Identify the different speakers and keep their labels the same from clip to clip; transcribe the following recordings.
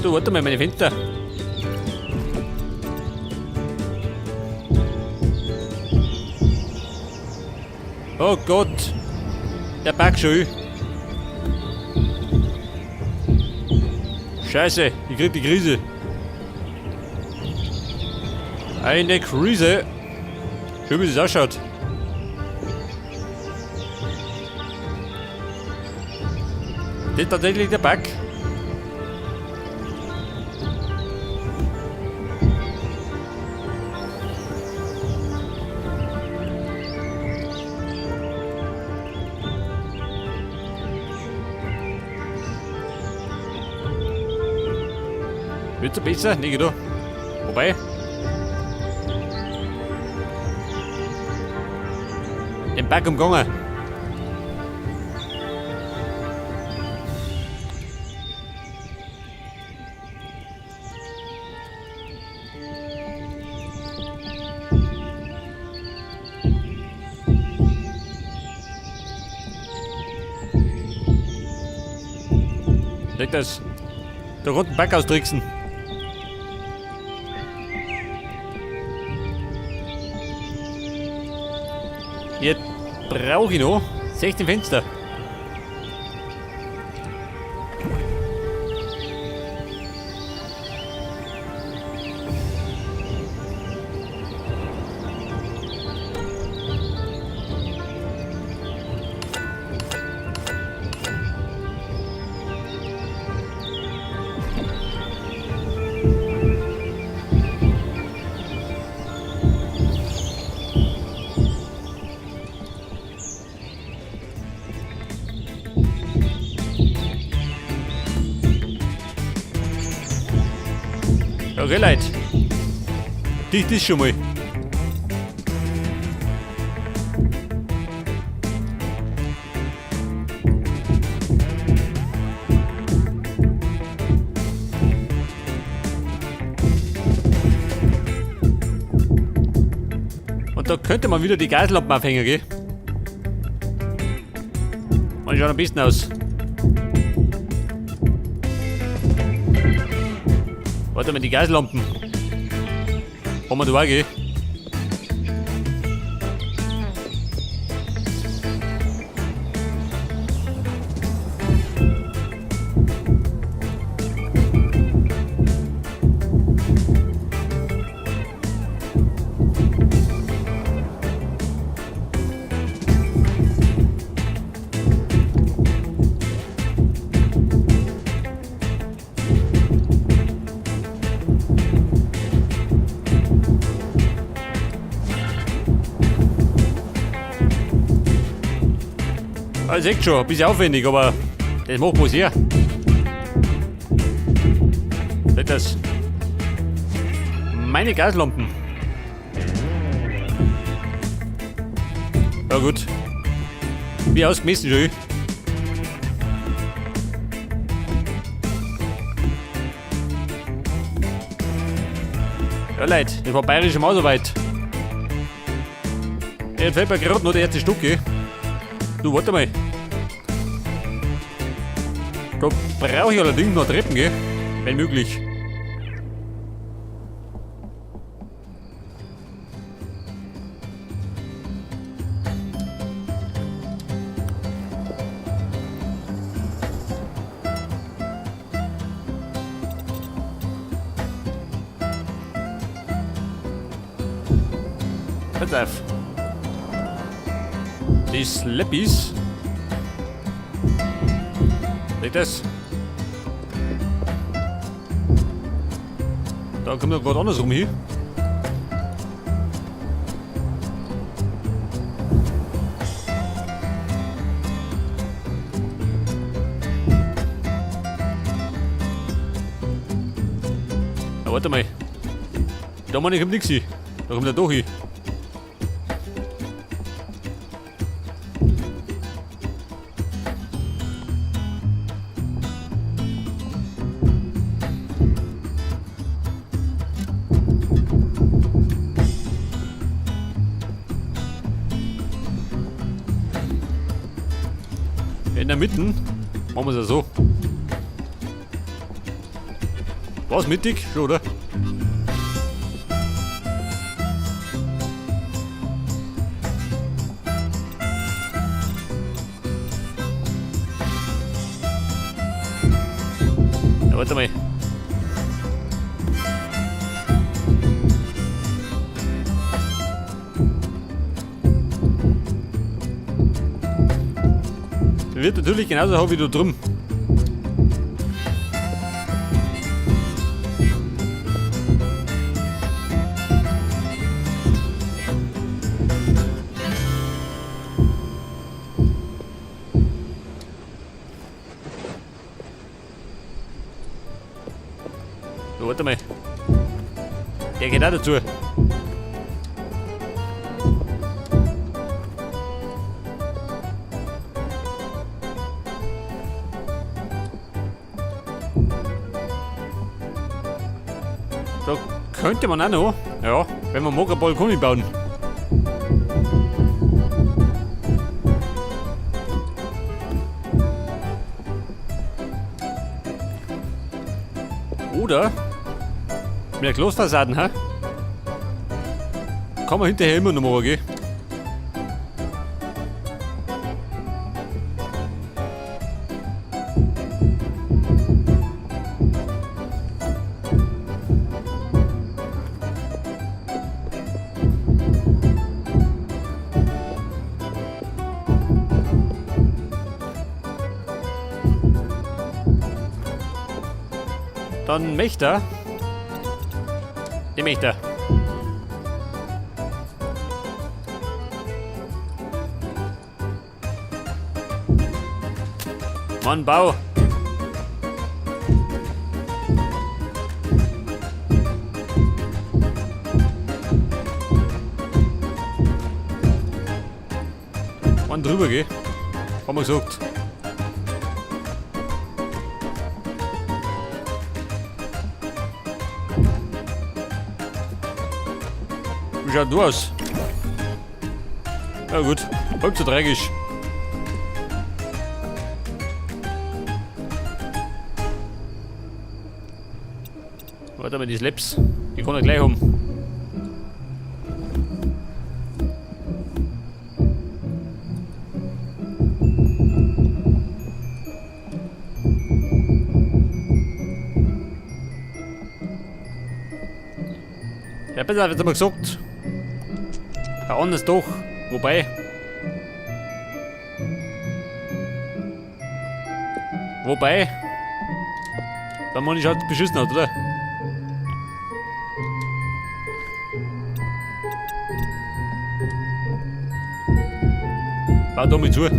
Speaker 1: Du, warte mal, meine Fenster. Oh Gott. Der Bug schon. Scheiße, ich krieg die Krise. Eine Krise. Schön, wie es ausschaut. Das ist tatsächlich der Bug. Wird's besser? Nee, geht doch. Wobei. Den Bug umgangen. Seht das? Der roten Bug austricksen. Jetzt brauche ich noch 16 Fenster. Okay, Leute. Dicht ist schon mal. Und da könnte man wieder die Gaslampen aufhängen, gell? Man schaut am besten aus. Warte mal, die Gaslampen. Haben wir da auch, gell? Also echt schon, ein bisschen aufwendig, aber das macht was her. Seht das? Meine Gaslampen. Ja gut. Wie ausgemessen schon. Ja Leute, das war bayerisch mal soweit. Jetzt fällt mir gerade noch der erste Stück, gell? Du, warte mal. Da brauche ich allerdings noch Treppen, gell? Wenn möglich. Pass auf. Die Slappies. Seht das? Da kommt ja gerade andersrum hier. Na, warte mal. Da meine ich kommt nichts hin. Da kommt er doch hin. In der Mitte machen wir es ja so. Was mittig? Schon, oder? Ja, warte mal. Wird natürlich genauso hoch wie du drum. So, warte mal. Der geht auch dazu. Da könnte man auch noch, ja, wenn man mag, einen Balkon bauen. Oder mit der Glasfassaden, hä? Kann man hinterher immer noch machen, gell? Dann möchte er. Den möchte er. Mann, Bau. Mann, drüber, gell? Haben wir gesagt. Wie schaut du aus? Ja gut, halb so dreckig. Warte mal, die Slaps, die kann er gleich haben. Ja, pass auf, jetzt haben wir gesagt. Ein anderes Dach. Wobei. Wobei. Da man ich halt beschissen hat, oder? Bau da mal zu.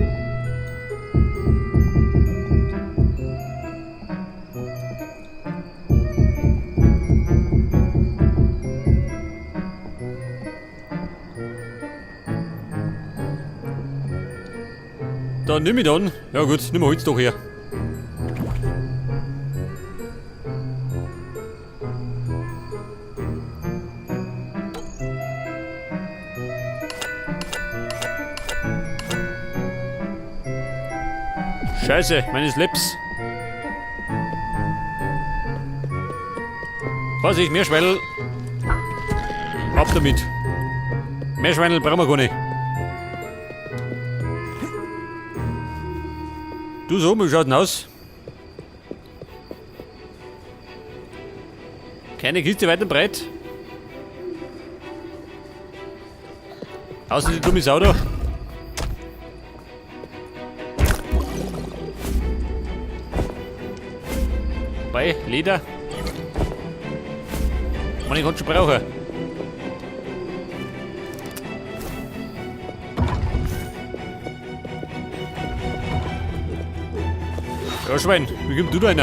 Speaker 1: Dann nimm ich dann. Ja gut, nimm Holz doch her. Scheiße, meine Slips. Vorsicht, Meerschweinel. Ab damit. Meerschweinel brauchen wir gar nicht. Du so, wie schaut denn aus? Keine Kiste weit und breit. Außer die dumme Sau da. Wobei, Leder. Man, ich kann schon brauchen. Ja, Schwein, wie kommst du da rein?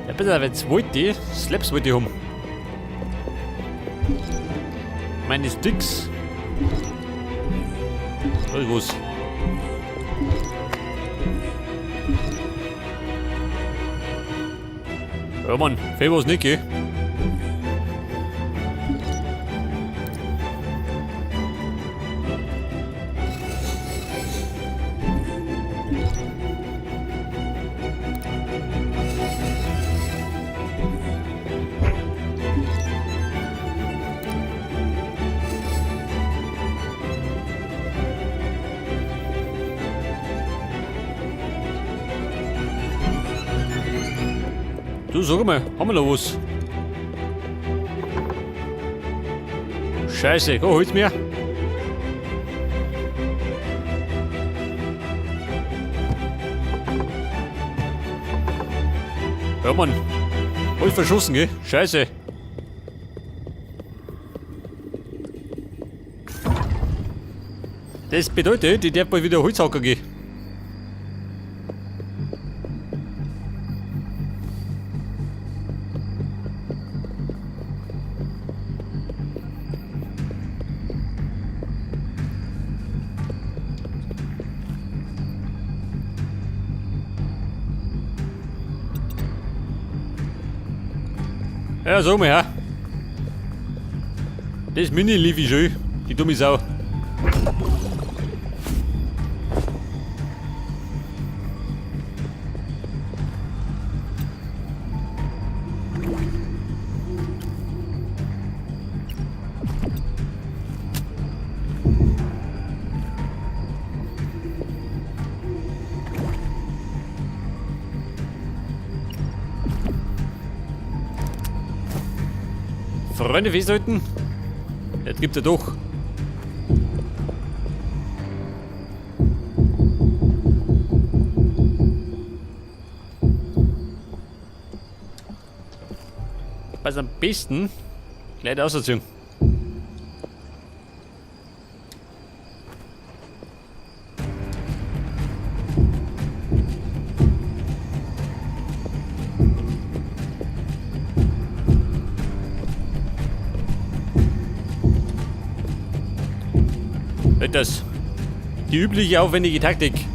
Speaker 1: Ja, bitte, wenn's wollt, die Slaps wollt ich haben. Meine Sticks. Da ist was. Ja Mann, fehl war's nicht, gell? Du, sag mal, haben wir noch was? Scheiße, komm, hol's mir. Ja, Mann. Hab ich verschossen, gell? Scheiße. Das bedeutet, ich darf bald wieder Holzhacker gehen. Ja, sag mal her. Das Mini lief ich schön, die dumme Sau. Freunde festhalten. Jetzt gibt's ja doch. Was am besten gleich ausziehen. Das. Die übliche aufwendige Taktik.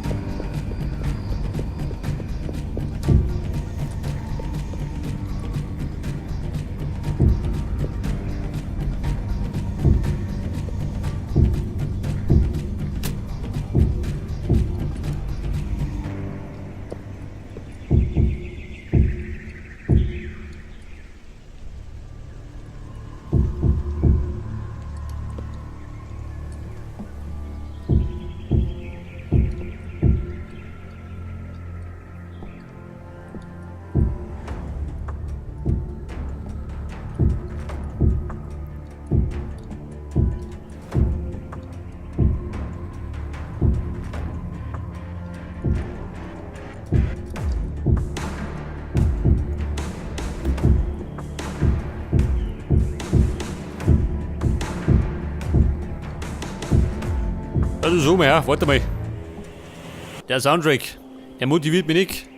Speaker 1: Also so mal, ja, warte mal. Der Soundtrack, der motiviert mich nicht.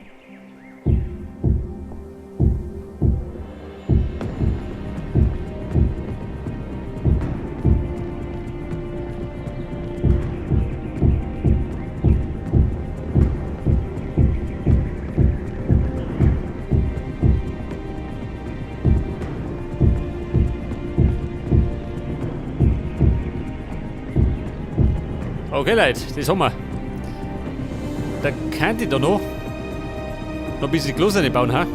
Speaker 1: Okay, Leute, das haben wir. Da könnte ich da noch ein bisschen Klos reinbauen, ha?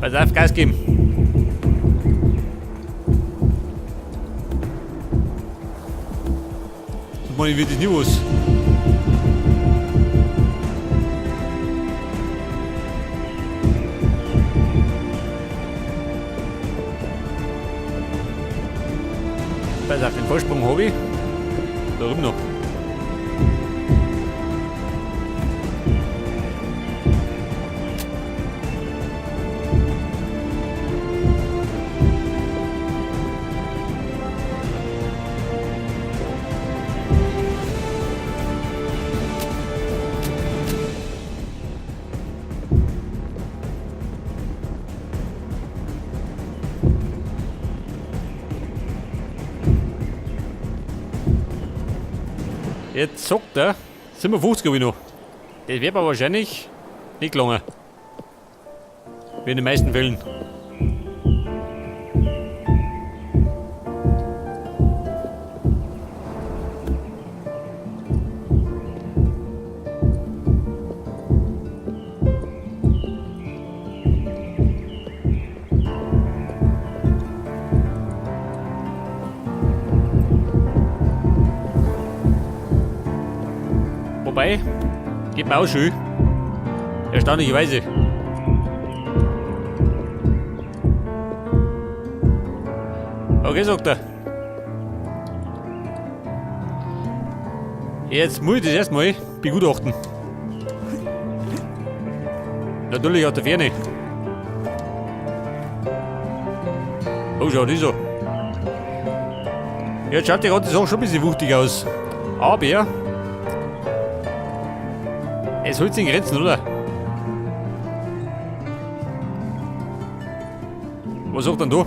Speaker 1: Pass auf, Gas geben. Und man wird nie was. Pass auf, den Vorsprung habe ich. Da drüben noch. Jetzt sagt er, 57 habe ich noch. Das wird mir wahrscheinlich nicht gelungen. Wie in den meisten Fällen. Wobei, geht mir auch schön. Erstaunlicherweise. Okay, sagt er. Jetzt muss ich das erstmal begutachten. Natürlich aus der Ferne. Oh, schau, das so. Jetzt schaut die ganze Sache schon ein bisschen wuchtig aus. Aber es hält sich in Grenzen, oder? Was sagt denn du?